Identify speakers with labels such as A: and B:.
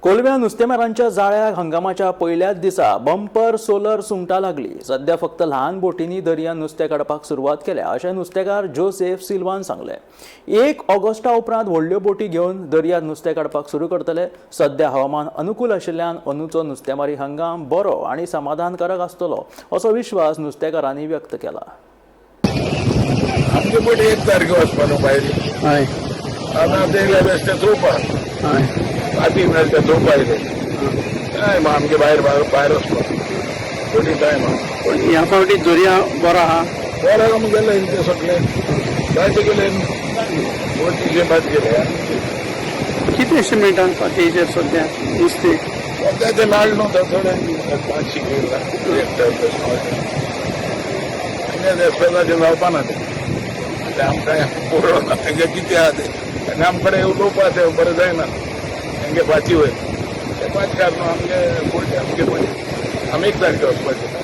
A: कोलव्या नुस्तेमारांच्या जाळ्याक हंगामाच्या पयल्याच दिसा बंपर सोलर सुंगटां लागली. सध्या फक्त ल्हान बोटींनी दर्यांत नुस्तें काडपाक सुरवात केल्या अशें नुस्तेकार जोसेफ सिल्वान सांगलें. 1 ऑगस्टा उपरांत व्हडल्यो बोटी घेवन दर्यांत नुस्तें काडपाक सुरू करतले. सध्या हवामान अनुकूल आशिल्ल्यान अंदूचो नुस्तेमारी हंगाम बरो आनी समाधानकारक आसतलो असो विश्वास नुस्तेकारांनी व्यक्त केला.
B: आमचे बोट 1 तारखे वचपा न्हू भायर.
C: हय.
B: आतां ते बेश्टे चोवपा.
C: हय.
B: पाती मेळटा चोवपा येयले काय मग आमगे भायर भायर वचपा बोटी टायम आहा.
C: पूण ह्या फावटी दर्या बरो आहा.
B: बरें आमी गेले ते सगळे जायते गेले बोटीचे बाद गेले.
C: कितें अशें मेळटा पातयेचेर सद्या नुस्तें?
B: सद्या ते नाड न्हू थोडे 500 गेला एक एस्पेदाचें जावपा ना तें. ते आमकां पुरो ना तेंगे कितें आहा तें आनी आमकडे उलोवपा तें बरें जायना. तेंगे पाती वयर ते पांच कार न्हू आमगे बोटी आमगे बोटी आमी 1 तारखे वचपाचें.